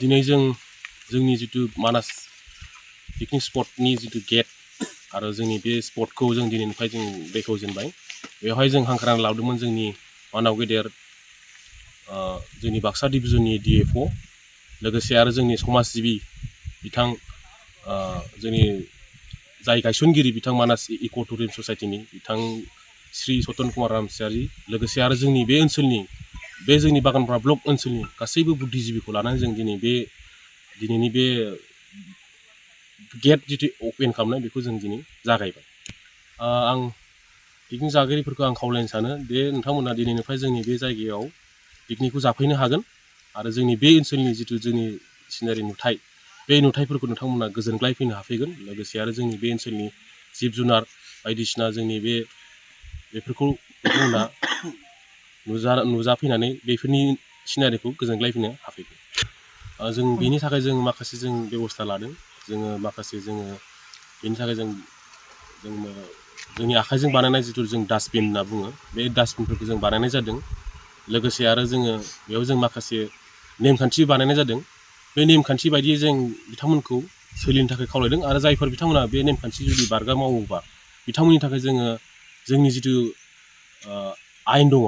दिनै जोंनि जितु मानास पिकनिक स्पटनि जितु गेट आरो जोंनि बे स्पटखौ जों दिनैनिफ्राय जों बेखेवजेनबाय। बेवहाय जों हांख्रायनानै लाबोदोंमोन जोंनि मानाव गेदेर जोंनि बाक्सा डिभिजननि DFO लोगोसे आरो जोंनि समाजजिबि बिथां जोंनि जाय गायसनगिरि बिथां मानास इक' टुरिजम ससाइटिनि बिथां श्री सतन कुमार रामसियारि लोगोसे आरो जोंनि बे ओनसोलनि बे जोंनि बागानपारा ब्लक ओनसोलनि गासैबो बुद्धिजिबिखौ लानानै जों दिनैनि बे गेट जितु अपेन खालामनाय बेखौ जों दिनै जागायबाय। आं पिकनिक जागिरिफोरखौ आं खावलायनो सानो दे नोंथांमोना दिनैनिफ्राय जोंनि बे जायगायाव पिकनिकखौ जाफैनो हागोन आरो जोंनि बे ओनसोलनि जितु जोंनि सिनारि नुथाय बे नुथायफोरखौ नोंथांमोना गोजोनग्लाय फैनो हाफैगोन। लोगोसे आरो जोंनि बे ओनसोलनि जिब जुनार बायदिसिना जोंनि बेफोरखौ नोंथांमोना नुजाफैनानै बेफोरनि सिनारिखौ गोजोनग्लायफैनो हाफैगोन। जों बेनि थाखाय जों माखासे जों बेब'स्था लादों। जोङो बेनि थाखाय जोंनि आखाइजों बानायनाय जितु जों डास्टबिन होनना बुङो बे डास्टबिनफोरखौ जों बानायनाय जादों। लोगोसे आरो बेयाव जों माखासे नेमखान्थि बानायनाय जादों। बे नेमखान्थि बायदियै जों बिथांमोनखौ सोलिनो थाखाय खावलायदों आरो जायफोर बिथांमोना बे नेमखान्थि जुदि बारगा मावोबा बिथांमोननि थाखाय जोंनि जितु आयेन दङ